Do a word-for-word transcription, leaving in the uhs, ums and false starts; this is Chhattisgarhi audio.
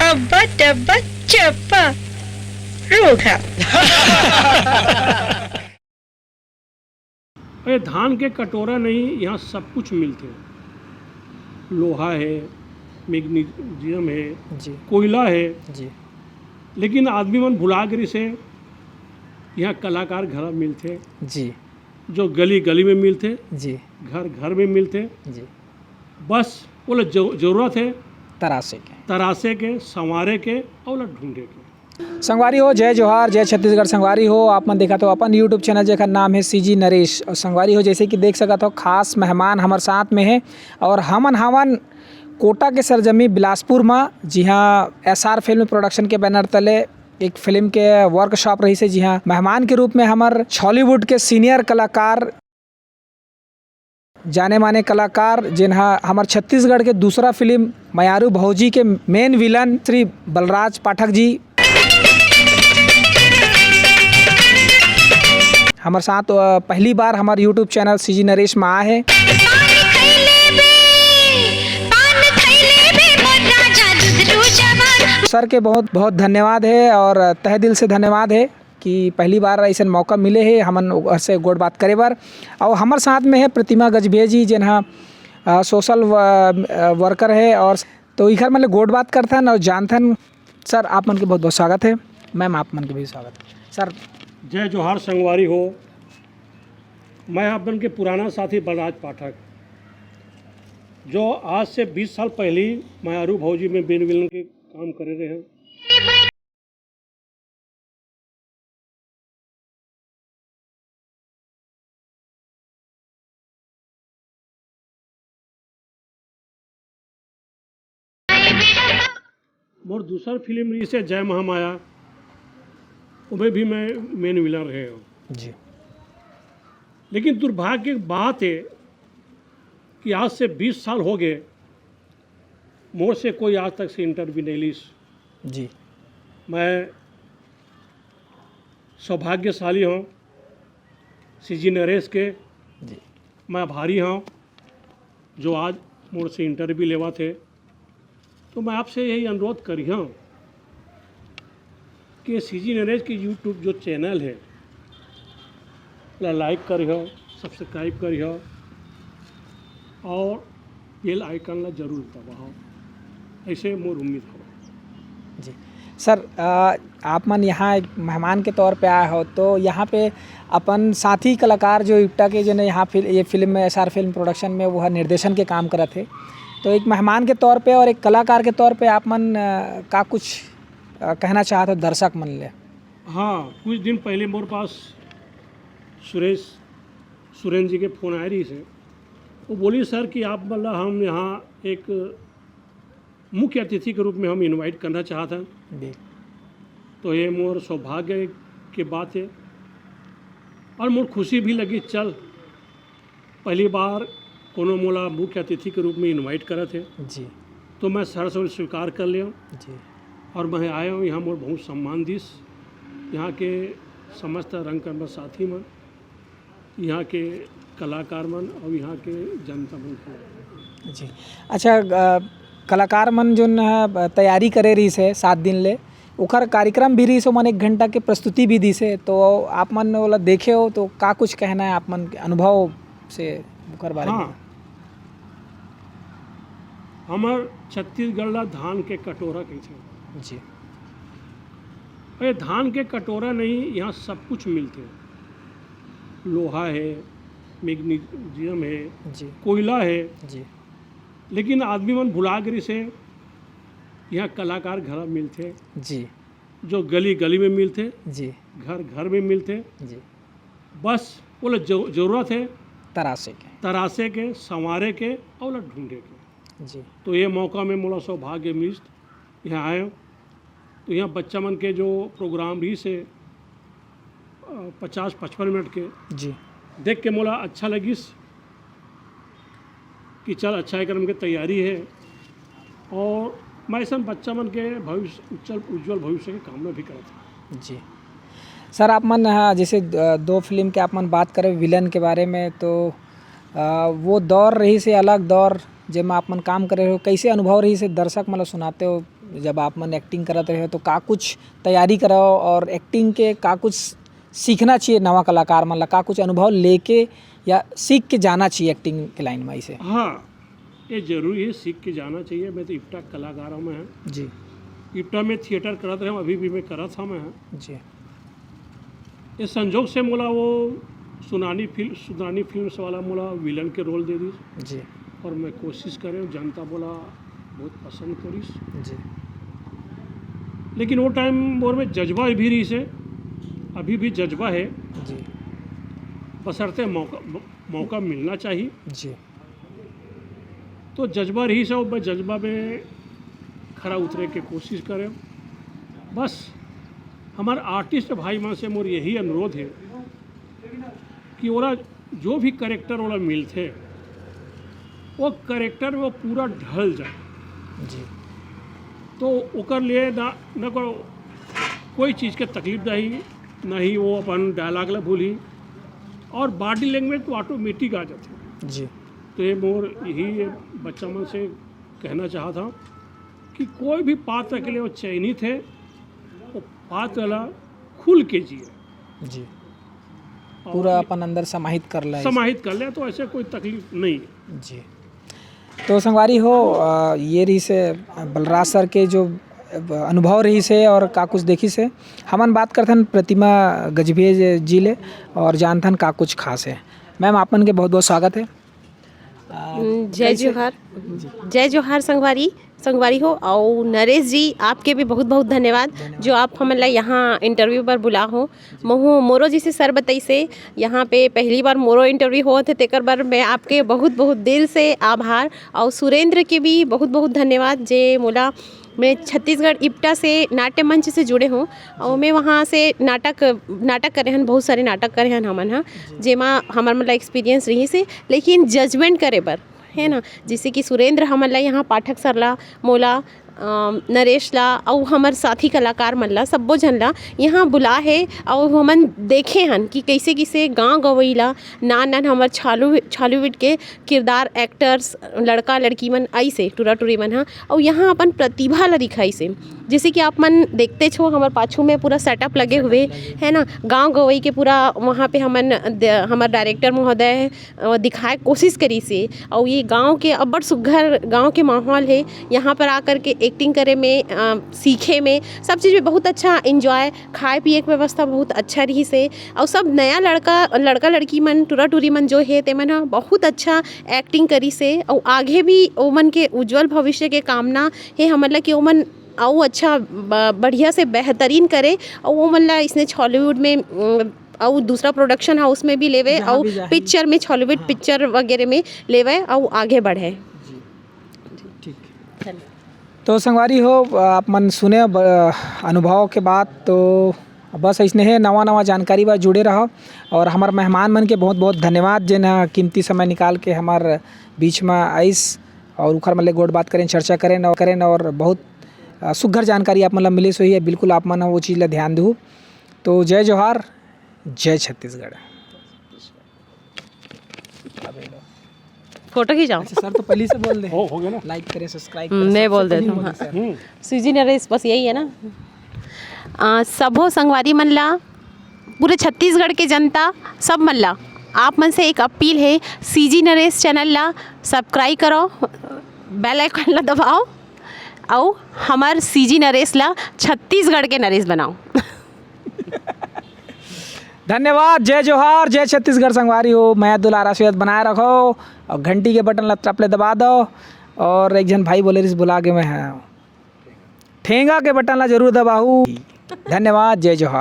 अब्बा डब्बा चप्पा रोघा। अरे, धान के कटोरा नहीं, यहाँ सब कुछ मिलथे। लोहा है, मैग्नीशियम है, जी कोयला है, जी लेकिन आदमी मन भुला गिरिस हे। यहाँ कलाकार घर मिलथे, जी जो गली गली में मिलथे, जी घर घर में मिलथे। जी बस ओला जरू- जरूरत है तरासे के तरासे के, संवारे के और ओला ढूंढे के। संगवारी हो, जय जोहार, जय छत्तीसगढ़। संगवारी हो, आप मन देखत हो अपन YouTube चैनल, जेकर नाम है सीजी नरेश। और संगवारी हो, जैसे कि देख सकत हो, खास मेहमान हमर साथ में है और हमन हवन कोटा के सरजमी बिलासपुर में, जी हाँ, एसआर फिल्म प्रोडक्शन के बैनर तले एक फिल्म के वर्कशॉप रहिस हे। जी हाँ, मेहमान के रूप में हमर छॉलीवुड के सीनियर कलाकार, जाने माने कलाकार, जेन हा हमर छत्तीसगढ़ के दूसरा फिल्म मयारू भौजी के मेन विलन श्री बलराज पाठक जी हमर साथ, अ, पहली बार हमर YouTube चैनल सीजी नरेश में आए हे। पान खैले बे, पान खैले बे, मोर राजा दुधरू जवान। सर के बहुत बहुत धन्यवाद है और तहे दिल से धन्यवाद है कि पहली बार ऐसन मौका मिले है हमन ओकर से गोठ बात करे बर। और हमर साथ में है प्रतिमा गजभिया जी, जेन हा, अ, सोशल व-, अ, वर्कर है। और तो इखर मन ले गोठ बात करथन और जानथन। सर, आप मन के बहुत बहुत स्वागत है। मैम, आप मन के भी स्वागत है। सर, जय जोहार संगवारी हो। मैं आप मन के पुराना साथी बलराज पाठक, जो आज से बीस साल पहली मयारू भौजी में मेन विलन के काम करे रहे। मोर दूसर फिल्म रहिस हे जय महामाया, ओमे भी मैं मेन विलन रहे हूँ। जी लेकिन दुर्भाग्य के बात है कि आज से बीस साल हो गए, मोर से कोई आज तक से इंटरव्यू नहीं लीस। जी मैं सौभाग्यशाली हूँ सीजी नरेश के, जी मैं आभारी हूँ जो आज मोर से इंटरव्यू लेवत हे। तो मैं आपसे यही अनुरोध करिहूँ कि सीजी नरेश के यूट्यूब जो चैनल है, ओला लाइक करिहो, सब्सक्राइब करिहो और बेल आइकन ला जरूर दबाओ। ऐसे मोर उम्मीद हो। जी सर, अ, आप मन यहाँ एक मेहमान के तौर पे आए हो, तो यहाँ पे अपन साथी कलाकार जो इप्टा के, जो ने यहाँ फिल ये फिल्म में, एसआर फिल्म प्रोडक्शन में, वो है निर्देशन के काम करत हे, तो एक मेहमान के तौर पे और एक कलाकार के तौर पे आप मन, अ, का कुछ, अ, कहना चाहत हो दर्शक मन ले? हाँ, कुछ दिन पहले मोर पास सुरेश सुरेंद्र जी के फ़ोन आए रहिस हे। वो बोली, "सर, कि आप मतलब हम यहाँ एक मुख्य अतिथि के रूप में हम इनवाइट करना चाहत हन।" जी तो ये मोर सौभाग्य के बात है और मोर खुशी भी लगी। चल, पहली बार कोनो मोला मुख्य अतिथि के रूप में इनवाइट करत हे, जी तो मैं सरस स्वीकार कर लिया जी और मैं आया हूँ यहाँ। मोर बहुत सम्मान दिस यहाँ के समस्त रंग कर्मठ साथी मन, यहाँ के कलाकार मन और यहाँ के जनता मन के। जी। अच्छा, अ, कलाकार मन जोन ह, अ, तैयारी करे रहिस हे सात दिन ले, ओखर कार्यक्रम भी रहिस, ओमन एक घंटा के प्रस्तुति भी दिस हे, तो आप मन ओला देखे हो, तो का कुछ कहना है आप मन के अनुभव से ओकर बारे में? हाँ, हमर छत्तीसगढ़ ला धान के कटोरा कहिथे। जी अरे, धान के कटोरा नहीं, यहाँ सब कुछ मिलथे। लोहा है, मैग्नीशियम है, जी कोयला है, जी लेकिन आदमी मन भुला गिरिस हे, यहाँ कलाकार घर मिलथे, जी जो गली गली में मिलथे, जी घर घर में मिलथे। जी बस ओला जरू- जरूरत है तरासे के तरासे के, संवारे के और ओला ढूंढे के। जी तो ये मौका में मोला सौभाग्य मिलिस, यहाँ आए हूँ। तो यहाँ बच्चा मन के जो प्रोग्राम रहिस हे, अ, पचास पचपन मिनट के, जी देख के मोला अच्छा लगिस कि चल, अच्छा एक हमके तैयारी है और मैं ऐसा बच्चा मन के भविष्य, उज्जवल उज्जवल भविष्य के कामना भी करत हूँ। जी सर, आप मन, हाँ, जैसे, अ, दो फिल्म के आप मन बात करें विलन के बारे में, तो, अ, वो दौर रहिस हे अलग दौर, जेमा आप मन काम करे हो, कैसे अनुभव रहिस हे, दर्शक मन ल सुनाते हो, जब आप मन एक्टिंग करत रहे हो तो का कुछ तैयारी करव और एक्टिंग के का कुछ सीखना चाहिए नवा कलाकार मन ला, का कुछ अनुभव लेके या सीख के जाना चाहिए एक्टिंग के लाइन में? इसे हाँ, ये जरूरी है, सीख के जाना चाहिए। मैं तो इप्टा कलाकार हूँ मैं। जी। इप्टा में थिएटर करत रहे, अभी भी मैं करत हूँ मैं। जी। ये संजोग से मोला वो सुनानी फिल्म, सुनानी फिल्म वाला मोला विलन के रोल दे दिस। जी। और मैं कोशिश करे, जनता मोला बहुत पसंद करिस। जी। लेकिन वो टाइम मोर में जज्बा भी रहिस हे, अभी भी जज्बा है। जी। बशर्ते मौका, मौका मिलना चाहिए। जी। तो जज्बा रहिस हे, मैं जज्बा में खरा उतरे के कोशिश करे। बस हमारे आर्टिस्ट भाई मन से मोर यही अनुरोध है कि ओला जो भी करेक्टर ओला मिलथे, वो करेक्टर में वो पूरा ढल जाए। जी। तो ओकर लिए ना, ना को, कोई चीज़ के तकलीफ नहीं, ना ही वो अपन डायलॉग ला भूली, और बॉडी लैंग्वेज तो ऑटोमेटिक आ जाती है। जी। तो ये मोर यही ये बच्चा मन से कहना चाहता हूँ कि कोई भी पात्र के लिए वो चयनित है, वो पात्र ला खुल के जिए। जी। और पूरा अपन अंदर समाहित कर ले। समाहित कर ले, तो ऐसे कोई तकलीफ नहीं है। जी। तो संगवारी हो, अ, ये रहिस हे बलराज सर के जो अनुभव रहिस हे और का कुछ देखिस हे। हमन बात करथन प्रतिमा गजभिये जी ले और जानथन का कुछ खास हे। मैम, आप मन के बहुत बहुत स्वागत हे। अ, हम्म, जय कैसे जोहार। जी। जय जोहार संगवारी, संगवारी हो, अउ नरेश जी, आपके भी बहुत बहुत धन्यवाद, धन्यवाद। जो आप हमन ला यहाँ इंटरव्यू पर बुला हो। महू मोरो जैसे सर बताइसे, यहाँ पे पहली बार मोरो इंटरव्यू होत हे, तेकर बर मैं आपके बहुत बहुत दिल से आभार। अउ सुरेंद्र के भी बहुत बहुत धन्यवाद, जे मोला, मैं छत्तीसगढ़ इप्टा से नाट्य मंच से जुड़े हूँ, और मैं वहाँ से नाटक, नाटक करे हन, बहुत सारे नाटक करे हन हमन ह, जेमा हमर मन ला एक्सपीरियंस रहिस हे, लेकिन जजमेंट करे बर, है ना, जैसे कि सुरेंद्र हमन ला यहाँ पाठक सर ला, मोला, अम, नरेश ला, अउ हमर साथी कलाकार मन ला, सब्बो झन ला यहाँ बुला हे, अउ हमन देखे हन कि कैसे कैसे गाँव गवई ला, नान नान हमर छालू, छालूविट के किरदार, एक्टर्स, लड़का लड़की मन आइस हे, टूरा टूरी मन ह, अउ यहाँ अपन प्रतिभा ला दिखाइस हे। जैसे कि आप मन देखते छो, हमर पाछू में पूरा सेटअप लगे हुए, है ना, गाँव गवई के पूरा वहाँ पे हमन द-, हमर डायरेक्टर महोदय, अ, दिखाए कोशिश करिस हे। अउ ये गाँव के अब्बड़ सुग्घर गाँव के माहौल हे, यहाँ पर आकर के एक्टिंग करे में, अ, सीखे में, सब चीज़ में बहुत अच्छा एंजॉय, खाए पिए के व्यवस्था बहुत अच्छा रहिस हे। अउ सब नया लड़का, लड़का लड़की मन, टूरा टूरी मन जो हे, ते मन ह बहुत अच्छा एक्टिंग करिस हे। अउ आगे भी ओमन के उज्जवल भविष्य के कामना हे हमन ला कि ओमन अउ अच्छा, ब-, बढ़िया से बेहतरीन करे, अउ ओमन ला इसने छॉलीवुड में, अम, अउ दूसरा प्रोडक्शन हाउस में भी लेवे, जहाँ अउ भी, जहाँ भी। पिक्चर में, छॉलीवुड हाँ। पिक्चर वगैरह में लेवे, अउ आगे बढ़े। जी। ठीक। धन्यवाद। तो संगवारी हो, आप मन सुने ब-, अनुभव के बात, तो बस अइसने हे, नवा नवा जानकारी बर जुड़े रहो। और हमर मेहमान मन के बहुत बहुत धन्यवाद, जेन ह कीमती समय निकाल के हमर बीच में आइस और उखर मन ले गोठ बात करेन, चर्चा करेन और, करेन और बहुत, अ, सुग्घर जानकारी आप मन ला मिलिस होही। बिल्कुल आप मन ह वो चीज़ ला ध्यान देहू। तो जय जोहार, जय छत्तीसगढ़। फोटो खींचाओ। अच्छा सर, तो पहले से बोल दे। हो, हो गया ना? लाइक करें, सब्सक्राइब हम्म, करें, मैं सबसे बोल पहले देता हूँ, बोल दे हाँ। सर। हम्म। सीजी नरेश, बस यही है ना। आ, सबो संगवारी मन ला, पूरे छत्तीसगढ़ के जनता, सब मन ला, आप मन से एक अपील है, सीजी नरेश चैनल ला सब्सक्राइब करो, बेल आइकन ला दबाओ, अउ हमर सीजी नरेश ला छत्तीसगढ़ के नरेश बनाओ। धन्यवाद। जय जोहार, जय छत्तीसगढ़ संगवारी हो, मया दुलार आशीर्वाद बनाए रखो और घंटी के बटन ला तरफ ले दबा दो। और एक झन भाई बोले रिस, भुला गे मैं, हाँ, ठेंगा के बटन ला जरूर दबाहू। धन्यवाद, जय जोहार।